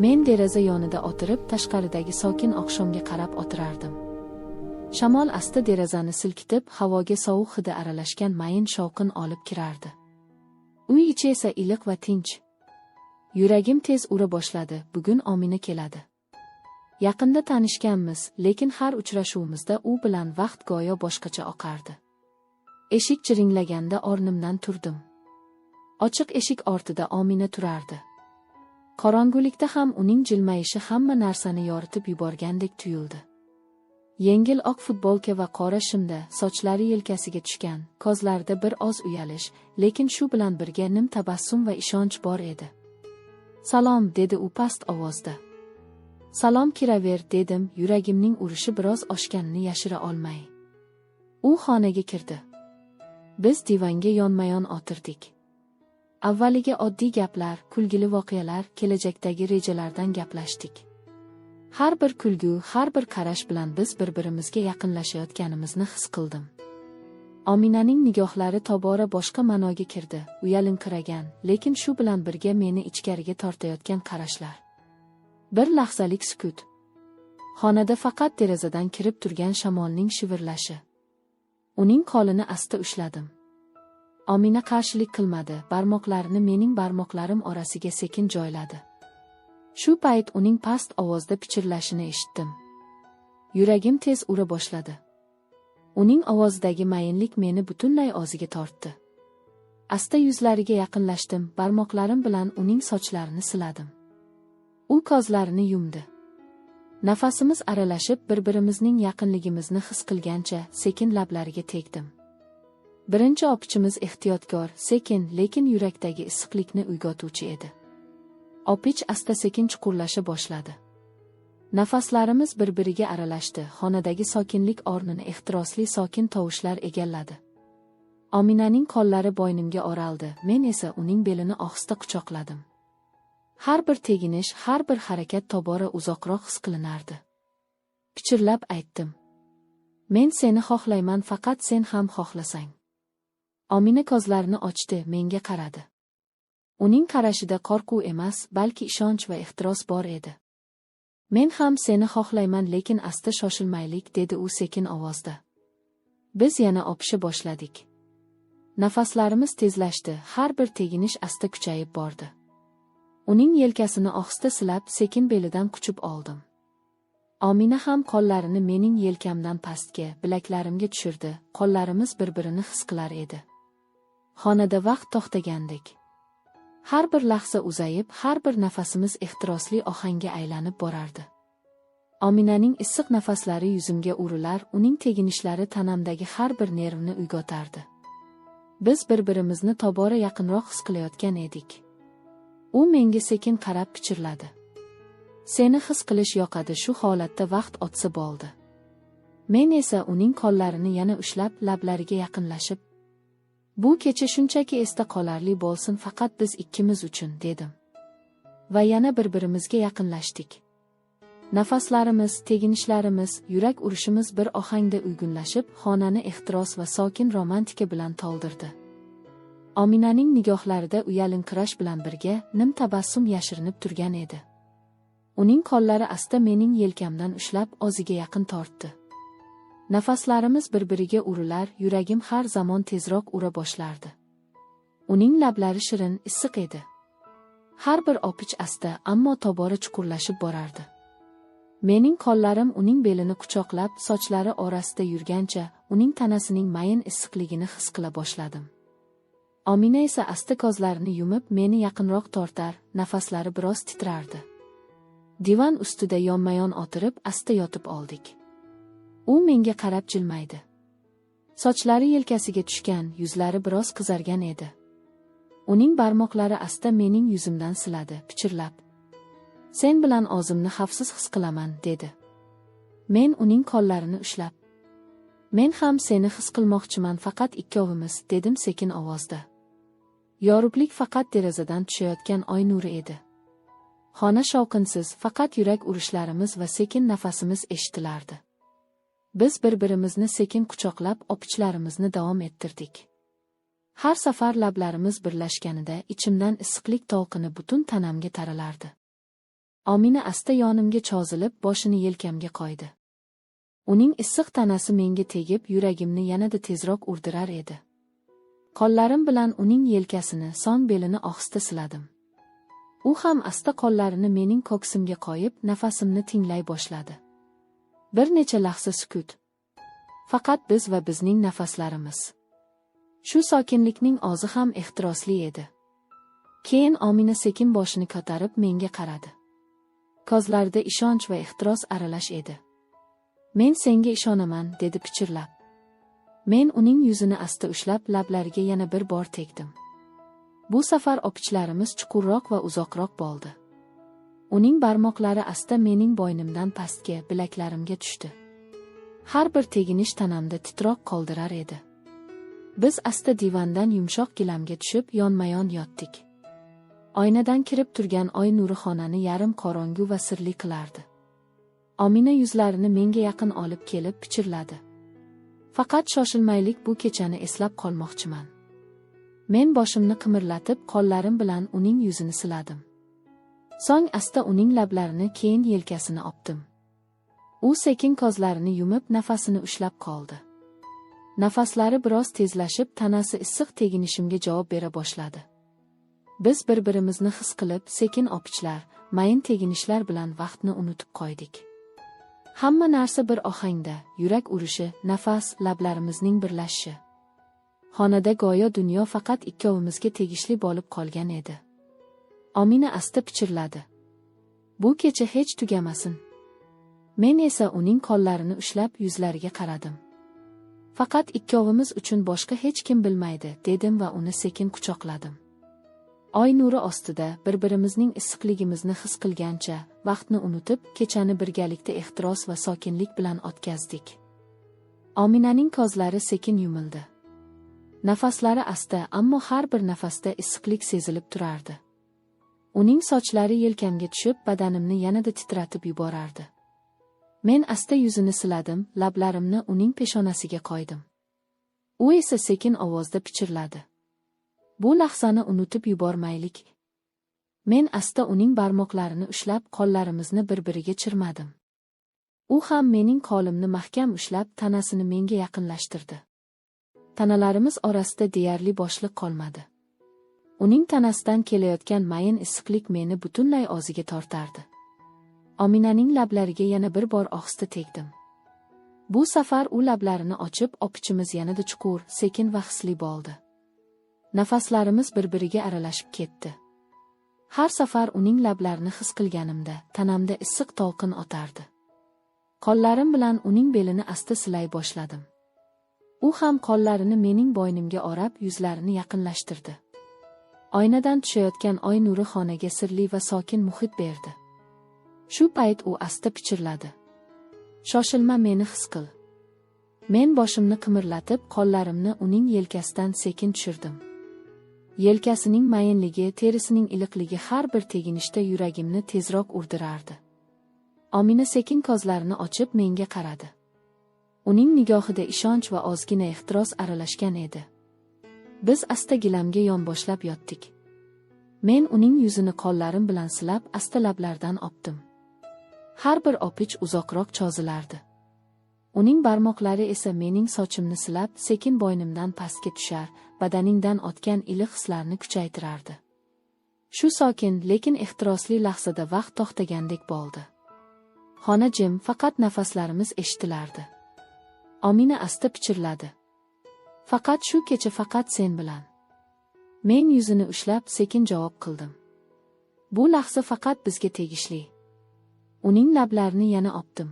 Men deraza yonida o'tirib, tashqaridagi sokin oqshomga qarab o'tirardim. Shamol asta derazani silkitib, havoga sovuq hidi aralashgan mayin shovqin olib kirardi. Uy ichi esa iliq va tinch. Yuragim tez ura boshladi, bugun Omina keladi. Yaqinda tanishganmiz, lekin har uchrashuvimizda u bilan vaqt go'yo boshqacha oqardi. Eshik jiringlaganda o'rnimdan turdim. Ochiq eshik ortida Omina turardi. Qorong'ulikda ham uning jilmayishi hamma narsani yoritib yuborgandek tuyuldi. Yengil oq futbolka va qora shimda, sochlari yelkasiga tushgan, ko'zlarida bir oz uyalish, lekin shu bilan birga nim tabassum va ishonch bor edi. "Salom", dedi u past ovozda. "Salom, kiraver", dedim, yuragimning urishi biroz oshganini yashira olmay. U xonaga kirdi. Biz divanga yonma-yon o'tirdik. Avvaliga oddiy gaplar, kulgili voqealar, kelajakdagi rejalardan gaplashdik. Har bir kulgu, har bir qarash bilan biz bir-birimizga yaqinlashayotganimizni his qildim. Ominaning nigohlari tobora boshqa ma'noga kirdi, uyalinqiragan, lekin shu bilan birga meni ichkariga tortayotgan qarashlar. Bir lahzalik sukut. Xonada faqat derazadan kirib turgan shamolning shivirlashi. Uning qo'lini asta ushladim. Omina qarshilik qilmadi, barmoqlarini mening barmoqlarim orasiga sekin joyladi. Shu payt uning past ovozda pichirlashini eshitdim. Yuragim tez ura boshladi. Uning ovozidagi mayinlik meni butunlay o'ziga tortdi. Asta yuzlariga yaqinlashdim, barmoqlarim bilan uning sochlarini siladim. U ko'zlarini yumdi. Nafasimiz aralashib, bir-birimizning yaqinligimizni his qilgancha sekin lablariga tegdim. Birinchi opichimiz ehtiyotkor, sekin, lekin yurakdagi issiqlikni uyg'otuvchi edi. Opich asta-sekin chuqurlasha boshladi. Nafaslarimiz bir-biriga aralashdi, xonadagi sokinlik o'rnini ehtirosli sokin tovushlar egalladi. Ominaning qo'llari bo'ynimga o'raldi, men esa uning belini ohista quchoqladim. Har bir teginish, har bir harakat tobora uzoqroq his qilinardi. Pichirlab aytdim: "Men seni xohlayman, faqat sen ham xohlasang." Omina ko'zlarini ochdi, menga qaradi. Uning qarashida qo'rquv emas, balki ishonch va ehtiros bor edi. "Men ham seni xohlayman, lekin asta shoshilmaylik", dedi u sekin ovozda. Biz yana opisha boshladik. Nafaslarimiz tezlashdi, har bir teginish asta kuchayib bordi. Uning yelkasini ohista silab, sekin belidan quchib oldim. Omina ham qo'llarini mening yelkamdan pastga, bilaklarimga tushirdi, qo'llarimiz bir-birini his qilar edi. Xonada vaqt to'xtagandek. Har bir lahza uzayib, har bir nafasimiz ehtirosli ohangga aylanib borardi. Ominaning issiq nafaslari yuzimga urilar, uning teginishlari tanamdagi har bir nervni uyg'otardi. Biz bir-birimizni tobora yaqinroq his qilayotgan edik. U menga sekin qarab pichirladi: "Seni his qilish yoqadi, shu holatda vaqt o'tsa bo'ldi." Men esa uning qo'llarini yana ushlab, lablariga yaqinlashib, "Bu kecha shunchaki esda qolarli bo'lsin, faqat biz ikkimiz uchun", dedim. Va yana bir-birimizga yaqinlashdik. Nafaslarimiz, teginishlarimiz, yurak urishimiz bir ohangda uyg'unlashib, xonani ehtiros va sokin romantika bilan to'ldirdi. Ominaning nigohlarida uyalinqirash bilan birga nim tabassum yashirinib turgan edi. Uning qo'llari asta mening yelkamdan ushlab, o'ziga yaqin tortdi. Nafaslarimiz bir-biriga urilar, yuragim har zamon tezroq ura boshlardi. Uning lablari shirin, issiq edi. Har bir opich asta, ammo tobora chuqurlashib borardi. Mening qo'llarim uning belini quchoqlab, sochlari orasida yurgancha, uning tanasining mayin issiqligini his qila boshladim. Omina esa asta ko'zlarini yumib, meni yaqinroq tortar, nafaslari biroz titrardi. Divan ustida yonma-yon o'tirib, asta yotib oldik. U menga qarab jilmaydi. Sochlari yelkasiga tushgan, yuzlari biroz qizargan edi. Uning barmoqlari asta mening yuzimdan siladi, pichirlab: "Sen bilan o'zimni xavfsiz his qilaman", dedi. Men uning qo'llarini ushlab, "Men ham seni his qilmoqchiman, faqat ikkovimiz", dedim sekin ovozda. Yorug'lik faqat derazadan tushayotgan oy nuri edi. Xona shovqinsiz, faqat yurak urishlarimiz va sekin nafasimiz eshitilardi. Biz bir-birimizni sekin quchoqlab, opichlarimizni davom ettirdik. Har safar lablarimiz birlashganida ichimdan issiqlik to'lqini butun tanamga taralardi. Omina asta yonimga chozilib, boshini yelkamga qo'ydi. Uning issiq tanasi menga tegib, yuragimni yanada tezroq urdirar edi. Qo'llarim bilan uning yelkasini, so'ng belini ohista siladim. U ham asta qo'llarini mening ko'ksimga qo'yib, nafasimni tinglay boshladi. Bir necha lahza sukut. Faqat biz va bizning nafaslarimiz. Shu sokinlikning o'zi ham ehtirosli edi. Keyin Omina sekin boshini ko'tarib menga qaradi. Ko'zlarida ishonch va ehtiros aralash edi. "Men senga ishonaman", dedi pichirlab. Men uning yuzini asta ushlab, lablariga yana bir bor tegdim. Bu safar opichlarimiz chuqurroq va uzoqroq bo'ldi. Uning barmoqlari asta mening bo'ynimdan pastga, bilaklarimga tushdi. Har bir teginish tanamda titroq qoldirar edi. Biz asta divandan yumshoq gilamga tushib, yonma-yon yotdik. Oynadan kirib turgan oy nuri xonani yarim qorong'u va sirli qilardi. Omina yuzlarini menga yaqin olib kelib pichirladi. "Faqat shoshilmaylik, bu kechani eslab qolmoqchiman." Men boshimni qimirlatib, qo'llarim bilan uning yuzini siladim. So'ng asta uning lablarini, keyin yelkasini opdim. U sekin ko'zlarini yumib, nafasini ushlab qoldi. Nafaslari biroz tezlashib, tanasi issiq teginishimga javob bera boshladi. Biz bir-birimizni his qilib, sekin opichlar, mayin teginishlar bilan vaqtni unutib qo'ydik. Hamma narsa bir ohangda, yurak urishi, nafas, lablarimizning birlashishi. Xonada go'yo dunyo faqat ikkovimizga tegishli bo'lib qolgan edi. Omina asta pichirladi. "Bu kecha hech tugamasin." Men esa uning qo'llarini ushlab yuzlariga qaradim. "Faqat ikkovimiz uchun, boshqa hech kim bilmaydi", dedim va uni sekin quchoqladim. Oy nuri ostida bir-birimizning issiqligimizni his qilgancha, vaqtni unutib, kechani birgalikda ehtiros va sokinlik bilan o'tkazdik. Ominaning ko'zlari sekin yumildi. Nafaslari asta, ammo har bir nafasda issiqlik sezilib turardi. Uning sochlari yelkamga tushib, badanimni yanada titratib yuborardi. Men asta yuzini siladim, lablarimni uning peshonasiga qo'ydim. U esa sekin ovozda pichirladi. "Bu lahzani unutib yubormaylik." Men asta uning barmoqlarini ushlab, qo'llarimizni bir-biriga chirmadim. U ham mening qo'limni mahkam ushlab, tanasini menga yaqinlashtirdi. Tanalarimiz orasida deyarli bo'shliq qolmadi. Uning tanasidan kelayotgan mayin issiqlik meni butunlay o'ziga tortardi. Ominaning lablariga yana bir bor ohista tegdim. Bu safar u lablarini ochib, opichimiz yanada chuqur, sekin va hisli bo'ldi. Nafaslarimiz bir-biriga aralashib ketdi. Har safar uning lablarini his qilganimda, tanamda issiq to'lqin otardi. Qo'llarim bilan uning belini asta silay boshladim. U ham qo'llarini mening bo'ynimga o'rab, yuzlarini yaqinlashtirdi. Oynadan tushayotgan oy nuri xonaga sirli va sokin muhit berdi. Shu payt u asta pichirladi. "Shoshilma, meni his qil." Men boshimni qimirlatib, qo'llarimni uning yelkasidan sekin tushirdim. Yelkasining mayinligi, terisining iliqligi har bir teginishda yuragimni tezroq urdirardi. Omina sekin ko'zlarini ochib menga qaradi. Uning nigohida ishonch va ozgina ehtiros aralashgan edi. Biz asta gilamga yonboshlab yotdik. Men uning yuzini qo'llarim bilan silab, asta lablardan opdim. Har bir opich uzoqroq cho'zilardi. Uning barmoqlari esa mening sochimni silab, sekin bo'ynimdan pastga tushar, badaningdan otgan iliq hislarni kuchaytirardi. Shu sokin, lekin ehtirosli lahzada vaqt to'xtagandek bo'ldi. Xona jim, faqat nafaslarimiz eshitilardi. Omina asta pichirladi. "Faqat shu kecha, faqat sen bilan." Men yuzini ushlab sekin javob qildim. "Bu lahza faqat bizga tegishli." Uning lablarini yana opdim.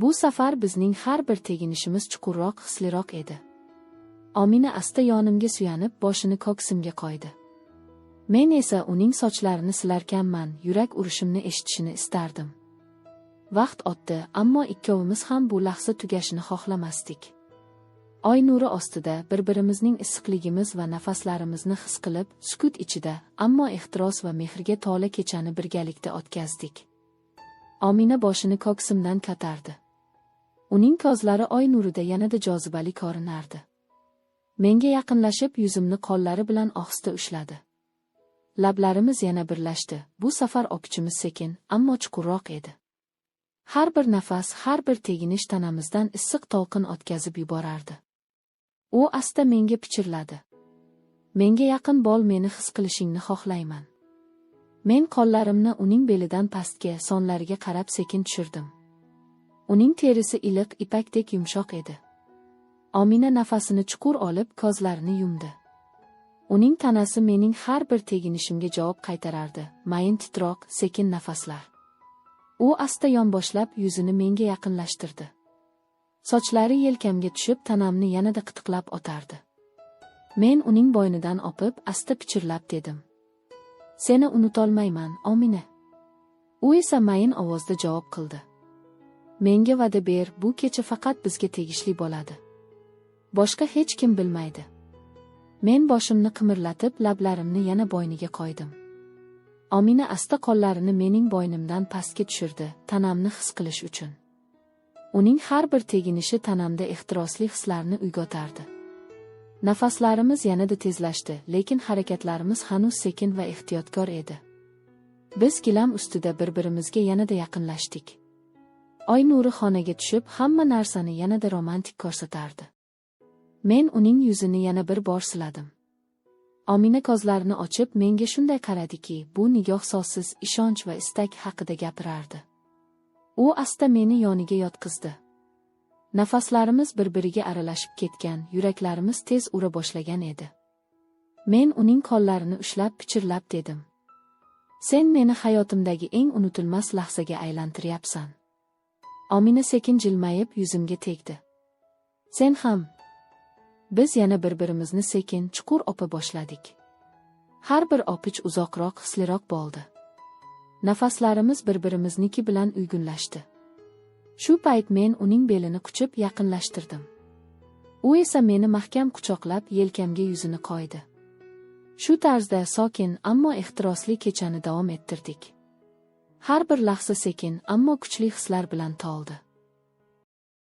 Bu safar bizning har bir teginishimiz chuqurroq, hisliroq edi. Omina asta yonimga suyanib, boshini ko'ksimga qo'ydi. Men esa uning sochlarini silarkanman, yurak urishimni eshitishini istardim. Vaqt o'tdi, ammo ikkovimiz ham bu lahza tugashini xohlamasdik. Oy nuri ostida bir-birimizning issiqligimiz va nafaslarimizni his qilib, sukut ichida, ammo ehtiros va mehrga to'la kechani birgalikda o'tkazdik. Omina boshini ko'ksimdan ko'tardi. Uning ko'zlari oy nurida yanada jozibali ko'rinardi. Menga yaqinlashib, yuzimni qo'llari bilan ohista ushladi. Lablarimiz yana birlashdi, bu safar opichimiz sekin, ammo chuqurroq edi. Har bir nafas, har bir teginish tanamizdan issiq to'lqin o'tkazib yuborardi. U asta menga pichirladi. Menga yaqin bo'l, meni his qilishingni xohlayman. Men qo'llarimni uning belidan pastga, sonlariga qarab sekin tushirdim. Uning terisi iliq, ipakdek yumshoq edi. Omina nafasini chuqur olib, ko'zlarini yumdi. Uning tanasi mening har bir teginishimga javob qaytarardi, mayin titroq, sekin nafaslar. U asta yonboshlab yuzini menga yaqinlashtirdi. Sochlari yelkamga tushib, tanamni yanada qitiqlab otardi. Men uning bo'ynidan o'pib, asta pichirlab dedim. Seni unutolmayman, Omina. U esa mayin ovozda javob qildi. Menga va'da ber, bu kecha faqat bizga tegishli bo'ladi. Boshqa hech kim bilmaydi. Men boshimni qimirlatib, lablarimni yana bo'yniga qo'ydim. Omina asta qo'llarini mening bo'ynimdan pastga tushirdi, tanamni his qilish uchun. Uning har bir teginishi tanamda ehtirosli hislarni uyg'otardi. Nafaslarimiz yanada tezlashdi, lekin harakatlarimiz hanuz sekin va ehtiyotkor edi. Biz gilam ustida bir-birimizga yanada yaqinlashdik. Oy nuri xonaga tushib, hamma narsani yanada romantik ko'rsatardi. Men uning yuzini yana bir bor siladim. Omina ko'zlarini ochib, menga shunday qaradiki, bu nigoh so'zsiz ishonch va istak haqida gapirardi. U asta meni yoniga yotqizdi. Nafaslarimiz bir-biriga aralashib ketgan, yuraklarimiz tez ura boshlagan edi. Men uning qo'llarini ushlab pichirlab dedim. Sen meni hayotimdagi eng unutilmas lahzaga aylantiryapsan. Omina sekin jilmayib yuzimga tegdi. Sen ham. Biz yana bir-birimizni sekin, chuqur o'pa boshladik. Har bir o'pich uzoqroq, hisliroq bo'ldi. Nafaslarimiz bir-birimizniki bilan uyg'unlashdi. Shu payt men uning belini quchib yaqinlashtirdim. U esa meni mahkam quchoqlab yelkamga yuzini qo'ydi. Shu tarzda sokin, ammo ehtirosli kechani davom ettirdik. Har bir lahza sekin, ammo kuchli hislar bilan to'ldi.